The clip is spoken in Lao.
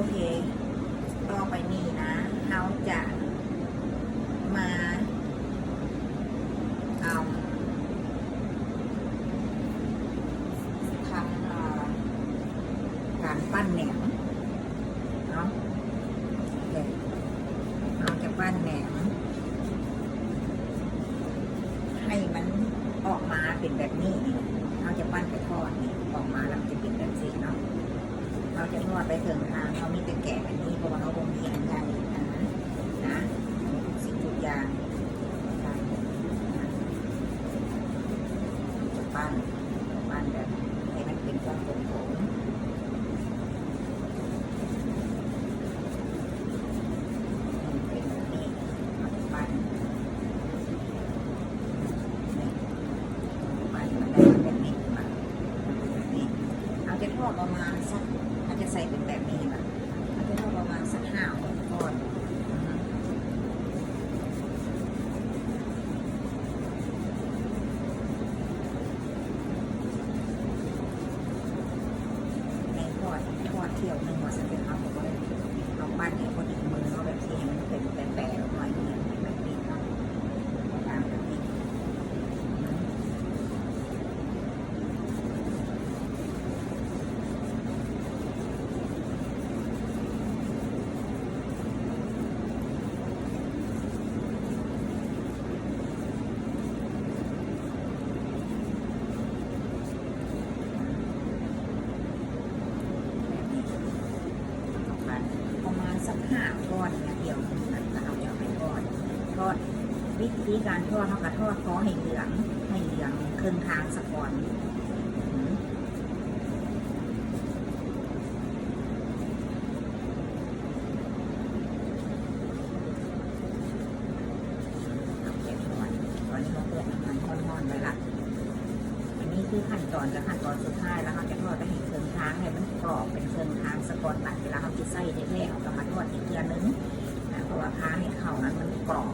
ໂອເຄ ຕໍ່ໄປນີ້ນະ ເຮົາຈະມາ ເອົາ ທຳ ເອີ ການປັ້ນແໜມເນາະ. ໂອເຄ ເຮົາຈະປັ້ນແໜມໃຫ້ມັນອອກມາເປັນແບບນີ້. ເຮົາຈະປັ້ນໄປທອດນີ້ ອອກມາແລ້ວມັນຈະເປັນແບບຊີ້ເນາະ. ເຮົາຈະທອດໄປເຖິງທາງ ເຮົາມີແຕ່ແກະອັນນີ້ ເພາະວ່າເຮົາບໍ່ມີອັນໃຫຍ່ນະ ນະ ທຸກສິ່ງທຸກຢ່າງ. ເຮົາຈະປັ້ນ ປັ້ນແບບໃຫ້ມັນເປັນກ້ອນກົມໆ ເປັນແບບນີ້. ເຮົາຈະປັ້ນ ນີ້ ປັ້ນໃຫ້ມັນໄດ້ເປັນແບບນີ້ ເຮົາຈະທອດປະມານສັກ ເຮົາຈະໃສ່ເປັນແບບນີ້ບາດ ເຮົາຈະທອດປະມານສັກຫ້າຫົກກ້ອນ. ໃນທອດ ທອດຖ້ຽວໜຶ່ງວ່າຊັ້ນເຖາະ ເຮົາກໍບໍ່ໄດ້ ເຮົາປັ້ນໃຫ້ພໍດີມືເນາະ ແບບຊິໃຫ້ມັນເປັນແປະໆ ໜ້ອຍໜຶ່ງ ແບບນີ້ເນາະ ຕາມແບບນີ້. ປະມານສັກຫ້າກ້ອນນະ ດຽວເຮົາຈະເອົາໄປທອດ. ທອດ ວິທີການທອດ ເຮົາກໍທອດພໍໃຫ້ເຫຼືອງ ໃຫ້ເຫຼືອງເຄິ່ງທາງສາກ່ອນ. ເອົາໄປທອດ ຕອນນີ້ເຮົາເປີດນ້ຳມັນຮ້ອນໆໄວ້ລະ. ອັນນີ້ຄືຂັ້ນຕອນ ຈະຂັ້ນຕອນສຸດທ້າຍລະ ເຮົາຈະທອດໄປໃຫ້ເຄິ່ງທາງ ໃຫ້ມັນກອບເປັນເຄິ່ງທາງສາກ່ອນ. ບາດເວລາເຮົາຊິໃຊ້ແທ້ໆ ເຮົາກໍມາທອດອີກເທື່ອໜຶ່ງນະ ເພາະວ່າພາໃຫ້ເຂົ້ານັ້ນມັນກອບ